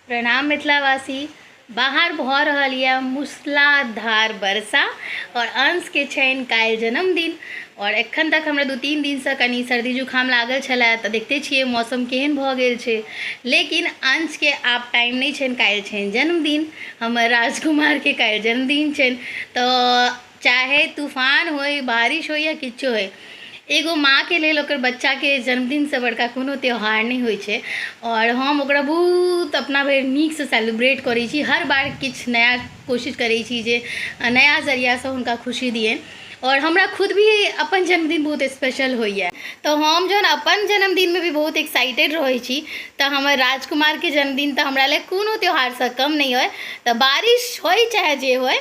प्रणाम मिथिलावासी। बाहर भऽ रहल यऽ मूसलाधार वर्षा आओर अंशके छनि काल्हि जन्मदिन। आओर एखन तक हमरा 2-3 दिनसँ कनि सर्दी जुकाम लागल छलै, तऽ देखते छियै मौसम केहन भऽ गेल छै। लेकिन अंशके आब टाइम नहि छनि, काल्हि छनि जन्मदिन, हमर राजकुमारके काल्हि जन्मदिन छनि। तऽ चाहे तूफान होय, बारिश होय या किछो होय, एगो माँके लेल ओकर बच्चाके जन्मदिनसँ बड़का कोनो त्यौहार नहि होइ छै। आओर हम ओकरा बहुत अपना भरि नीकसँ सेलिब्रेट करै छी, हर बार किछु नया कोशिश करै छी जे नया जरियासँ हुनका खुशी दियनि। आओर हमरा खुद भी अपन जन्मदिन बहुत स्पेशल होइए, तऽ हम जहन अपन जन्मदिनमे भी बहुत एक्साइटेड रहै छी, तऽ हमर राजकुमारके जन्मदिन तऽ हमरा लेल कोनो त्यौहारसँ कम नहि अइ। तऽ बारिश होइ चाहे जे होइ,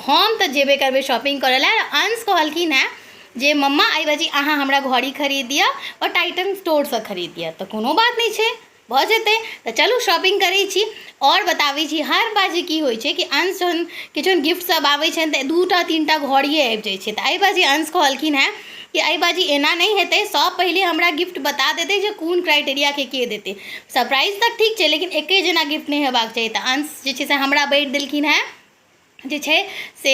हम तऽ जेबे करबै शॉपिंग करै लए। अंश कहलखिन हेँ जे मम्मा एहि बाजी अहाँ हमरा घड़ी खरीद दिअ आओर टाइटन स्टोरसँ खरीद दिअ। तऽ कोनो बात नहि छै, भऽ जेतै। तऽ चलू शॉपिंग करै छी। आओर बताबै छी, हर बाजी की होइ छै कि अंश जहन किछु गिफ्ट सब आबै छनि तऽ 2टा 3टा घड़िए आबि जाइ छै। तऽ एहि बाजी अंश कहलखिन हेँ कि एहि बाजी एना नहि हेतै, सब पहिले हमरा गिफ्ट बता देतै जे कोन क्राइटेरियाके के देतै। सरप्राइज तक ठीक छै, लेकिन एके जेना गिफ्ट नहि हेबाक चाही। तऽ अंश जे छै से हमरा बाँटि देलखिन हेँ जे छै से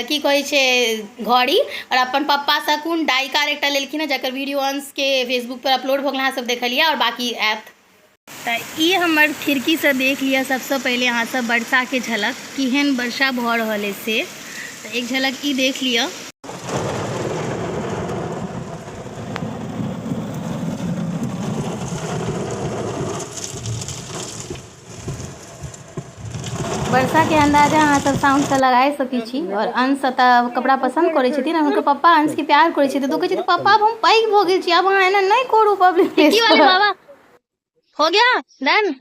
की कहै छै घड़ी, आओर अपन पप्पासँ कोन डाइकार एकटा लेलखिन हेँ, जकर वीडियो अंशके फेसबुकपर अपलोड भऽ गेल, अहाँ सब देखलियै, आओर बाँकी आयत। तऽ ई हमर खिड़कीसँ देख लिअ सबसँ पहिले अहाँ सब वर्षाके झलक, केहन वर्षा भऽ रहल अइ से। तऽ एक झलक ई देख लिअ। वर्षाके अन्दाजा अहाँ सब साउंडसँ लगाए सकै छी। आओर अंश तऽ कपड़ा पसन्द करै छथिन, हुनकर पप्पा अंशके प्यार करै छथिन, तऽ ओ कहै छथिन पप्पा आब हम पैघ भऽ गेल छी, आब अहाँ एना नहि करू पब्लिक प्लेस पर। बाबा हो गया डन।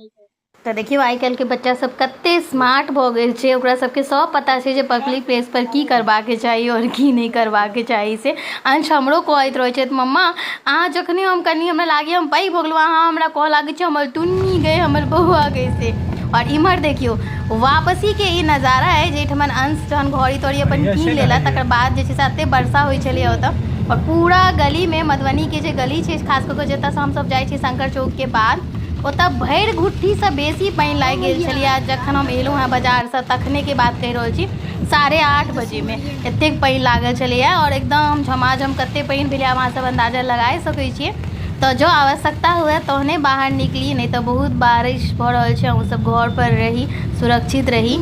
तऽ देखियौ आइ काल्हिके बच्चा सब कते स्मार्ट भऽ गेल छै, ओकरा सबके सब पता छै जे पब्लिक प्लेस पर की करबाके चाही आओर की नहि करबाके चाही। से अंश हमरो कहैत रहै छथि, मम्मा अहाँ जखने हम कनि हमरा लागैए हम पैघ भऽ गेलहुँ, अहाँ हमरा कहऽ लागै छी हमर टुन्नी गै, हमर बौआ गै से। आओर इम्हर देखियौ वापसीके ई नजारा अइ, जाहिठमन अंश जहन घड़ी तड़ी अपन कीन लेलक तकर बाद जे छै से एतेक वर्षा होइ छलैए ओतऽ, आओर पूरा गलीमे मधुबनीके जे गली छै, खास कऽ कऽ जतऽसँ हमसब जाइ छी शंकर चौकके बाद, ओतऽ भरि घुट्ठीसँ बेसी पानि लागि गेल छलैए। जखन हम एलहुँ हेँ बाजारसँ तखनेके बात कहि रहल छी, 8:30 बजेमे एतेक पानि लागल छलैए आओर एकदम झमाझम कतेक पानि भेलै, आब अहाँसभ अन्दाजा लगाए सकै छियै। तऽ जँ आवश्यकता हुए तहने बाहर निकली, नहि तऽ बहुत बारिश भऽ रहल छै, अहूँसभ घरपर रही, सुरक्षित रही।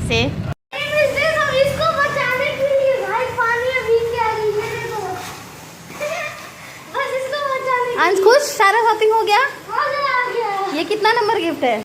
से इसको बचाने के लिए भाई पानी अभी क्या ये देखो, बस इसको बचाने के अंश लिए। खुश, सारा शॉपिंग हो गया? हो गया, हो गया। ये कितना नंबर गिफ्ट है?